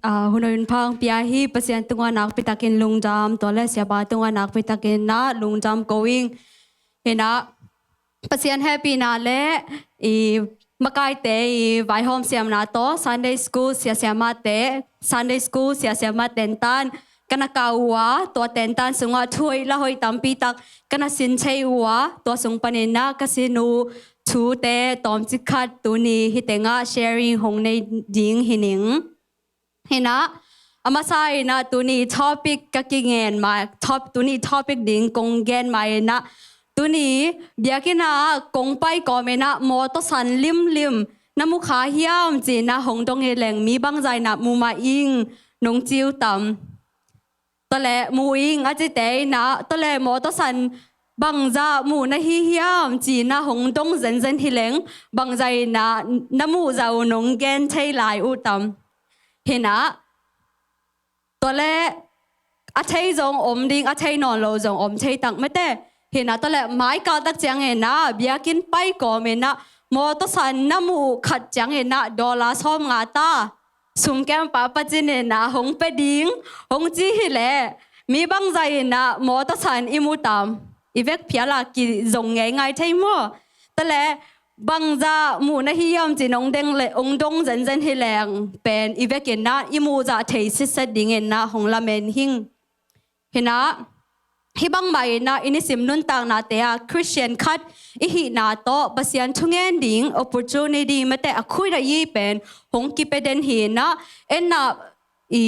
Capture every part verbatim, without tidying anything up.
Hun hoih hun pha hong pia hi. Pasian tungah nakpi takin lungdam, tua le siapa tungah nakpi takin na lungdam ko ing. Hi na, Pasian hehpihna le i makaite i vaihawm siamna tawh Sunday school sia siamate, Sunday school sia siamate tan ka na kah uh a, tua tentan sungah thu hoih la hoih tampi tak ka na sin thei uh a, tua sung panin na ka sin uh thute tawmcik khat tuni hi tengah sharing hong nei ding hi ning. Hi na, a masa in na tuni topic ka kingen ma, top, tuni topic ding kong gen ma in na, tuni biakinn ah kong pai kawm in na mawtaw san limlim na mu kha hiam ci na hong dong hi leng mi bangzah in na mu mah ing nong ci uh tam. Tua le mu ing a cite in na, tua le mawtaw san bangzah mu na hi hiam ci na hong dong zenzen hi leng bangzah in na na mu zah uh nong gen thei lai uh tam. Hi na, tua le a thei zong om ding, a thei nawn lo zong om thei tak mate. Hi na, tua le mai kal tak ciang in na biakinn pai kawm in na mawtaw san na mu uh khat ciang in na dollar sawm nga ta, sum kem pa pacin in na hong pe ding hong ci hi le, mi bangzah in na mawtaw san i mu tam, i vek phial a kizong ngeingai thei maw? Tua le bangzah mu na hi hiam ci nong deng le hong dong zenzen hi leng pen i vek in na i mu zah thei sitset ding in na hong lamen hing. Hi na, hi bangmah in na i nisim nuntaknate ah Christian khat i hihna tawh Pasian thungen ding opportunity mate a khun a yi pen hong kipia den hi na, en na i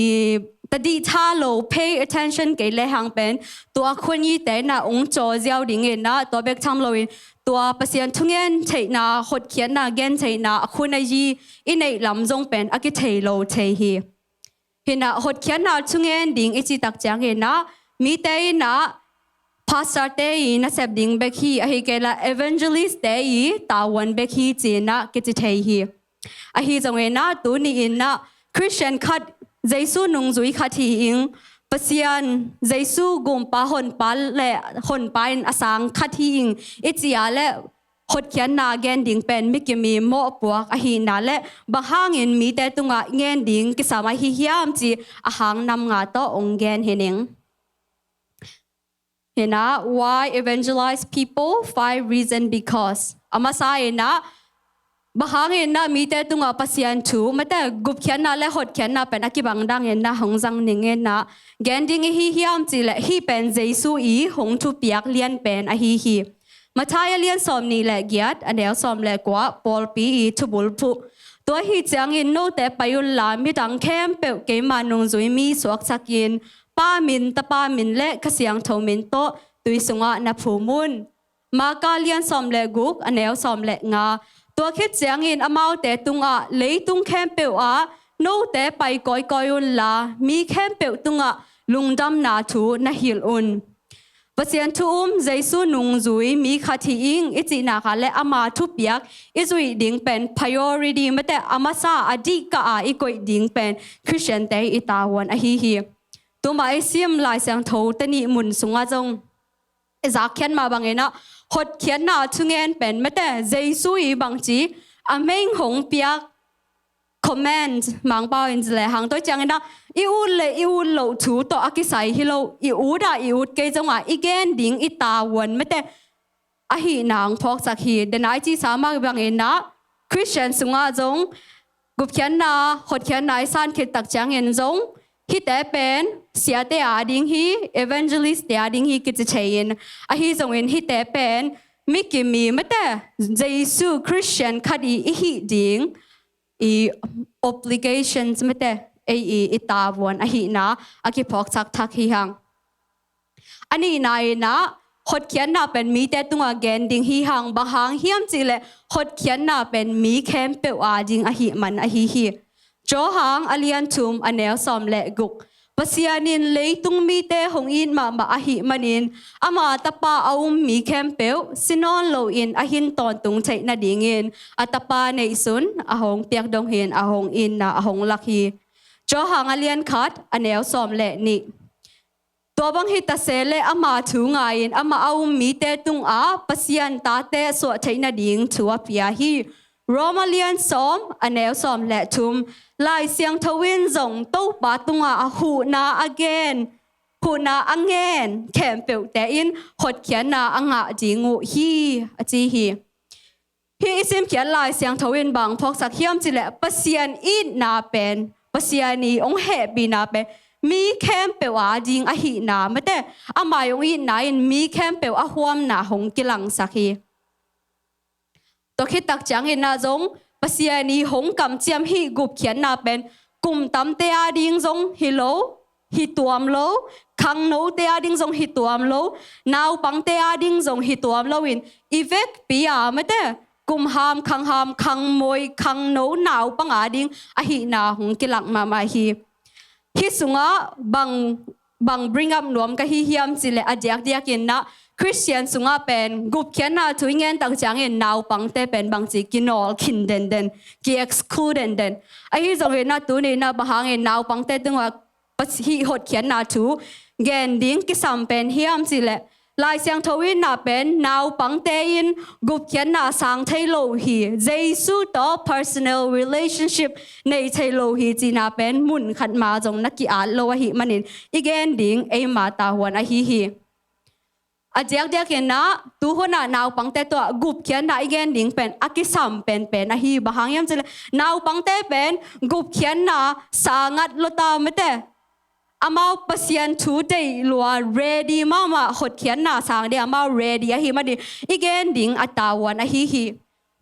tadih tha lo, pay attention kei le hang pen tua khun yite na hong caw ziau ding in na, tua bek tham lo in tua Pasian thungen theihna, hotkhiatna gen theihna a khun a yi i neih lam zong pen a kithei lo thei hi. Hi na, hotkhiatna thungen ding i cih tak ciang in na mite in na pastor te i nasep ding bek hi, ahi kei la evangelist te i tavuan bek hi ci in na kici thei hi. Ahi zong in na tuni in na Christian khat, Jesu nungzui khat hi ing, Pasian Jesu gumpa honpa le honpa in a sang khat hi ing i ci a le hotkhiatna gen ding pen mi kim i mawhpuak ahihna le bang hangin mite tungah ngen ding kisam ahi hiam ci a hang nam nga tawh hong gen hi ning. Hi na, why evangelize people? Five reason because. A masa in na bang hangin na mite tungah Pasian thu mate gupkhiatna le hotkhiatna pen a kibang dang in na hong zang ning in na gen ding i hi hiam ci le hih pen Jesu i hong thupiak lian pen ahi hi. Matthai a lian sawm nih le giat, a neu sawm le kua, pawlpi i thubulphuh. Tua hi ciangin note pai unla midang khempeuh keima nungzui mi suaksakin Pa min, Tapa min le Kha Siangtho min tawh tui sungah na phum un. Marka lian sawm le guk, a neu sawm le nga. Tua khit ciangin amaute tungah leitung khempeuh ah note pai kawikawi unla mi khempeuh tungah lungdamna thu na hilh un. Pasian thu um Jesu nungzui mi khat hi ing i cihna kha le ama thupiak i zuih ding pen priority mate a masa a dihkah a i koih ding pen Christian te i tavuan ahi hi. Tuma i sim Lai Siangtho te nih mun sungah zong i zakkhiat mah bangin ah hotkhiatna thungen pen mate Jesu i bangci a meng hong piak command, Mangpau in le hang toi ciangin ah i ut le i ut loh thu tawh a kisai hi lo, i ut ah i ut kei zongah i gen ding i tavuan mate ahihna hong phawksak hi. Denai cisa mah bangin ah Christian sungah zong gupkhiatna hotkhiatna i san khit tak ciangin zong hihte pen siate a ding hi, evangelist te a ding hi kici thei in, ahi zongin hihte pen mi kim i mate Jesu Christian khat i i hih ding i obligations mate ei i i tavuan ahihna a kiphawksak thak hi hang. A nihna in ah hotkhiatna pen mite tungah gen ding hi hang, bang hang hiam cih leh hotkhiatna pen mi khempeuh a ding ahih man ahi hi. Johan a lian thum a neu sawm le guk. Pasian in leitung mite hong it mahmah ahih manin ama Tapa a um mi khempeuh si nawn loin a hin tawntung theih nadingin a Tapa neihsun a hong piak dong hi-in a hong itna a hong lak hi. Johan a lian khat a neu sawm le nih. Tua bang hi ta se leh ama thu ngai-in amah a um mite tungah Pasian tate suah theih nading thu a pia hi. Roma lian sawm, a neu sawm le thum. Lai Siangtho in zong Topa tungah huhna a gen, huhna a ngen khempeuhte in hotkhiatna a ngah ding uh hi, a ci hi. Hih i simkhiat Lai Siangtho in bang phawksak hiam cih leh Pasian itna pen, Pasian i hong hehpihna pen mi khempeuh a ding ahihna, mate, ama i hong itna in mi khempeuh a huamna hong kilangsak hi. Tua khit tak ciangin ah zong Pasian i hong kamciam hih gupkhiatna pen kum tamte a ding zong hi lo, hi tuam lo, khangnote a ding zong hi tuam lo, naupangte a ding zong hi tuam lo in i vekpi a, mate, kum ham, khang ham, khangmoi, khangno, naupang a ding ahihna hong kilak mahmah hi. Hih sungah bang, bang bring up nuam ka hi hiam cih leh a diakdiakin ah Khristian sungah pen gupkhiatna thu i ngen tak ciangin naupangte pen bangci kinawl khin denden, ki-exclude denden. Ahi zongin ah tuni in ah bang hangin naupangte tungah hih hotkhiatna thu gen ding kisam pen hiam cih leh Lai Siangtho in ah pen naupangte in gupkhiatna sang thei lo hi, Jesu tawh personal relationship nei thei lo hi cihna pen mun khat ma zong na ki-at lo ahih manin i gen ding eima tavuan ahi hi. A diakdiakin ah tuhun ah naupangte tungah gupkhiatna i gen ding pen a kisam penpen ahi. Bang hang hiam cih leh naupangte pen gupkhiatna sang ngat lo ta, mate, amau Pasian thu deih lua, ready mahmah, hotkhiatna sang ding amau ready ahih manin i gen ding a tavuan ahi hi.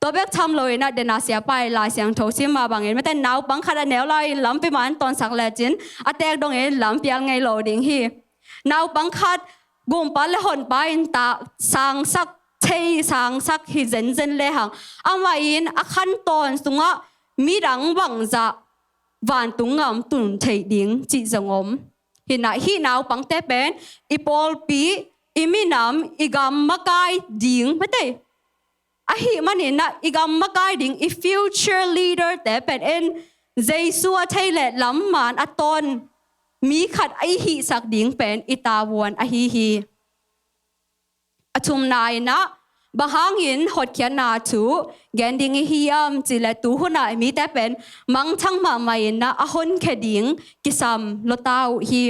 Tua bek tham lo in ah dena siapa i Lai Siangtho sim mah bangin, mate, naupang khat a neu lai in lampi mah an tawnsak lecin a teek dongin lampial ngei lo ding hi. Naupang khat gumpa le honpa in ta sangsak thei, sangsak hi zenzen lehang amah in a khantawn sungah midang bangzah vantung gam tun theih ding cih zong om. Hi in ah hih naupangte pen i pawlpi, i minam, i gam makai ding, mate, ahih manin ah i gam makai ding, i future leader te pen en Jesu a thei leh lam man a tawn mi khat a i hihsak ding pen i tavuan ahi hi. A thumna in ah bang hangin hotkhiatna thu gen ding i hi hiam cih leh tuhun ah mite pen mangthang mahmah in ah a honkhia ding kisam lo ta uh hi.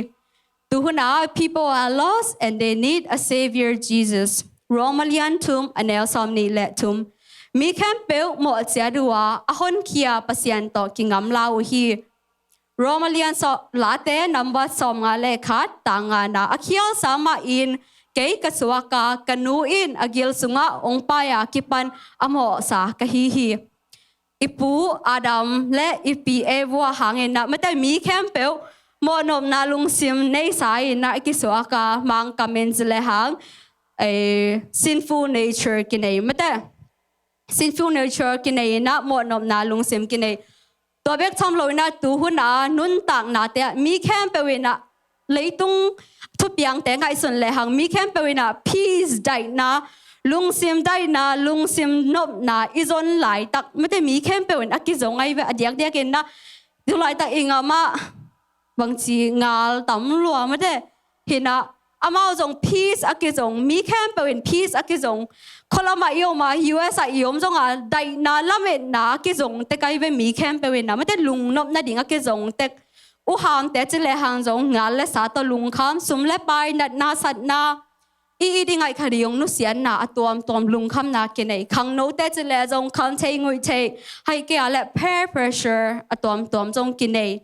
Tuhun ah people are lost and they need a Savior, Jesus. Roma lian thum, a neu sawm nih le thum. Mi khempeuh mawh ciat uh a, a honkhia Pasian tawh kingamla uh hi. Roma lian sawm, Late number sawmnga le khat, tang ngana, a khialsa mah in kei ka suak a, ka nu in a gil sungah hong pai a kipan a mawhsa ka hi hi. I pu Adam le i pi Eva hangin ah, mate, mi khempeuh mawhnopna lungsim neisa in ah i kisuak a, Mangkam in ci lehang, eh, sinful nature kinei, mate. Sinful nature kinei in ah mawhnopna lungsim kinei. Tua bek tham lo in ah tuhun a nuntaknate ah mi khempeuh in ah leitung thupiangte ngaihsun lehang mi khempeuh in ah peace, daihna, lungsim daihna, lungsim nopna i zon laitak, mate, mi khempeuh in a kizong ahi ve, a diakdiak in ah tu laitak i ngam ah bangci ngal tam lua, mate. Hi in ah amau zong peace a kizong, mi khempeuh in peace a kizong. Khualam ah i om a, U S ah i om zong a, daihna lametna a kizong tek ahi ve, mi khempeuh in ah, mate, lungnop nading a kizong tek. Uhamte ci lehang zong ngal le sa tawh lungkham, sum le pai, natna satna, i, i ding ngaih khat i hong nusiatna a tuamtuam lungkhamna kinei. Khangnote ci leh zong kham thei, nguih thei, hai kei a le peer pressure a tuamtuam zong kinei.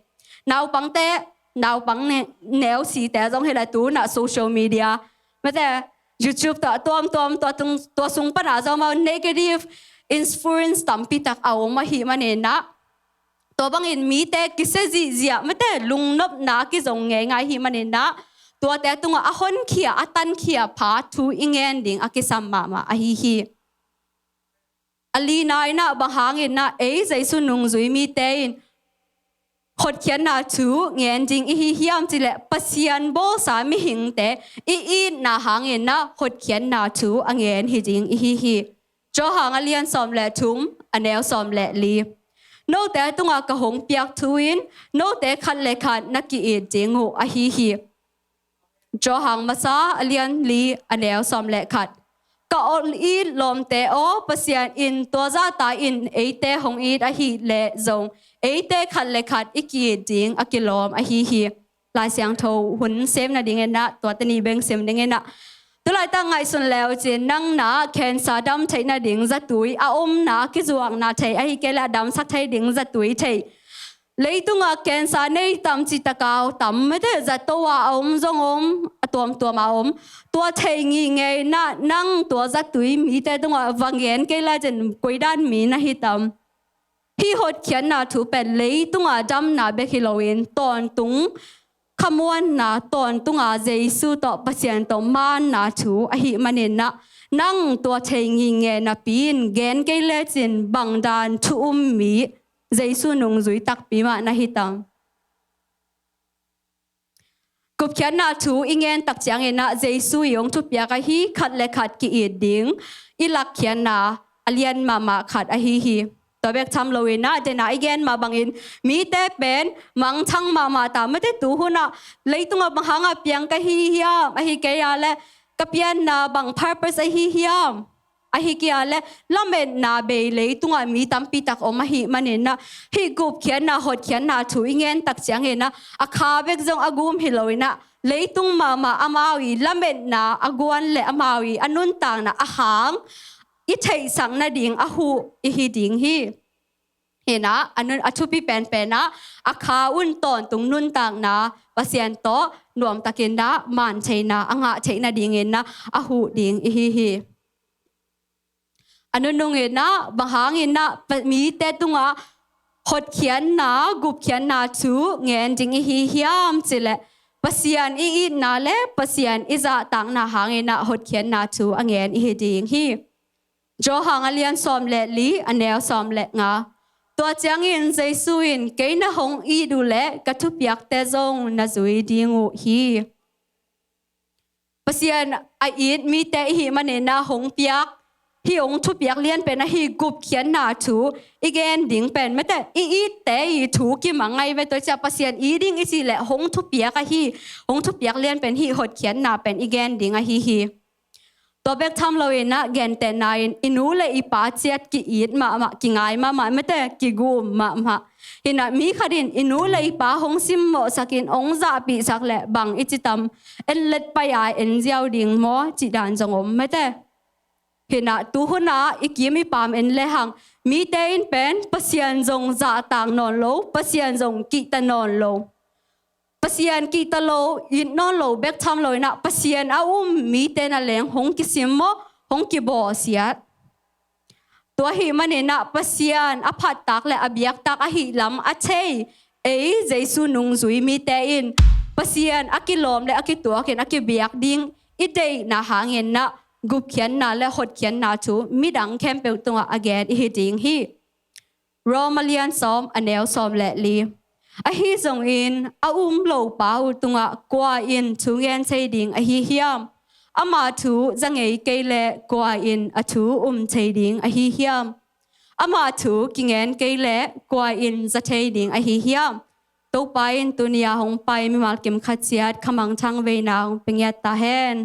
Naupangte, naupang ne-, neusite zong hi leh tu in ah social media, mate, YouTube tawh a tuamtuam, tua tung, tua sung pan a zong amau negative influence tampi tak a om ahih manin ah tua bangin mite kisia zihziah, mate, lungnopna kizong ngeingai ahih manin ah tuate tungah a honkhia, a tankhia pha thu i ngen ding a kisam mahmah ahi hi. A lina in ah bang hangin ah ei Jesu nungzui mite in hotkhiatna thu ngen ding i hi hiam ci leh Pasian bawlsa mihingte i itna hangin ah hotkhiatna thu a ngen hi ding i hi hi. Johan a lian sawm le thum, a neu sawm le li. Note tungah ka hong piak thu in note khat le khat na ki-it ding uh ahi hi. Johan masa a lian li, a neu sawm le khat. Ka ol it lawmte aw, Pasian in tua zahta in eite hong it ahih leh zong eite khat le khat i ki-it ding a kilawm ahi hi. Lai Siangtho hun sem nadingin ah tua teni beng sim dingin ah, tulaitak ngaihsun le uh cin, nang na cancer dam theih nading zatui a omna, kizuakna thei ahi kei leh a damsak thei ding zatui thei. Leitungah cancer nei tam cih tak a tam mate, zato ah a om zong om, a tuamtuam a om. Tua thei ngingei in ah nang tua zatui mite tungah va ngen kei le cin koi dan mi na hi tam? Hih hotkhiatna thu pen leitungah damna bek hi loin tawntung khamuanna, tawntunga Jesu tawh, Pasian tawh maanna thu ahih manin ah, nang tua thei ngingei napi in gen kei le cin bang dan thu um mi, Jesu nungzui takpi mah na hi tam? Gupkhiatna thu i ngen tak ciangin ah Jesu i hong thupiak ahi khat le khat ki-it ding i lakkhiatna a lian mahmah khat ahi hi. Tua bek tham loin ah, dena i gen mah bangin mite pen mangthang mahmah ta mate. Tu hun ah leitungah bang hangah piang ka hi hiam, ahi kei a leh ka pianna bang purpose ahi hiam, ahi kei a leh lametna bei leitungah mi tampi tak om ahih manin ah, hih gupkhiatna, hotkhiatna thu i ngen tak ciangin ah, a kha bek zong a gum hi loin ah, leitung mahmah amau i lametna a guan le amau i a nuntakna a hang i theihsak nading a huh i hi ding hi. Hi in ah, a nun, a thupi penpen ah, a kha un tawntung nuntakna, Pasian tawh nuamtakin ah maan theihna a ngah theih nadingin ah a huh ding i hi hi. A nunung in ah, bang hangin ah pa-, mite tungah hotkhiatna, gupkhiatna thu ngen ding i hi hiam cih leh, Pasian i itna le Pasian i zahtakna hangin ah hotkhiatna thu a ngen i hi ding hi. Johan a lian sawm le li, a neu sawm le nga. Tua ciangin Jesu in, kei na hong it uh leh ka thupiakte zong na zui ding uh hi. Pasian a it mite i hih manin ah hong piak, hih hong thupiak lianpen ahi gupkhiatna thu i gen ding pen mate, i itte i thu kimang ngai ve. Tua ciah Pasian it ding i cih leh hong thupiak ahi, hong thupiak lianpen hih hotkhiatna pen i gen ding ahi hi. Tua bek tham loin ah, gentehna in i nu le i pa ciat ki-it mahmah, kingai mahmah mate, kigum mahmah. Hi in ah mi khat in i nu le i pa hong simmawhsak in hong zahpihsak leh bang i ci tam? En let pai a en ziau ding maw, cih dan zong om mate. Hi in ah tu hun ah i kim i pam en lehang, mite in pen Pasian zong zahtak nawn lo, Pasian zong kihta nawn lo. Pasian kihta lo, it nawn lo bek tham loin ah, Pasian a um mite na leng hong kisim maw, hong kibawsiat. Tua ahih manin ah, Pasian a phattak le a biaktak ahih lam a thei ei Jesu nungzui mite in Pasian a kilawm le a kituakin a kibiak ding i deihna hangin ah, gupkhiatna le hotkhiatna thu midang khempeuh tungah a gen i hi ding hi. Rom a lian sawm, a neu sawm le li. Ahi zongin a um lopa uh tungah kua in thu ngen thei ding ahi hiam? Ama thu za ngei kei leh kua in a thu um thei ding ahi hiam? Ama thu kingen kei leh kua in za thei ding ahi hiam? Topa in tuni a hong pai mimal kim khat ciat khamangthang veina hong pia ngiat ta hen.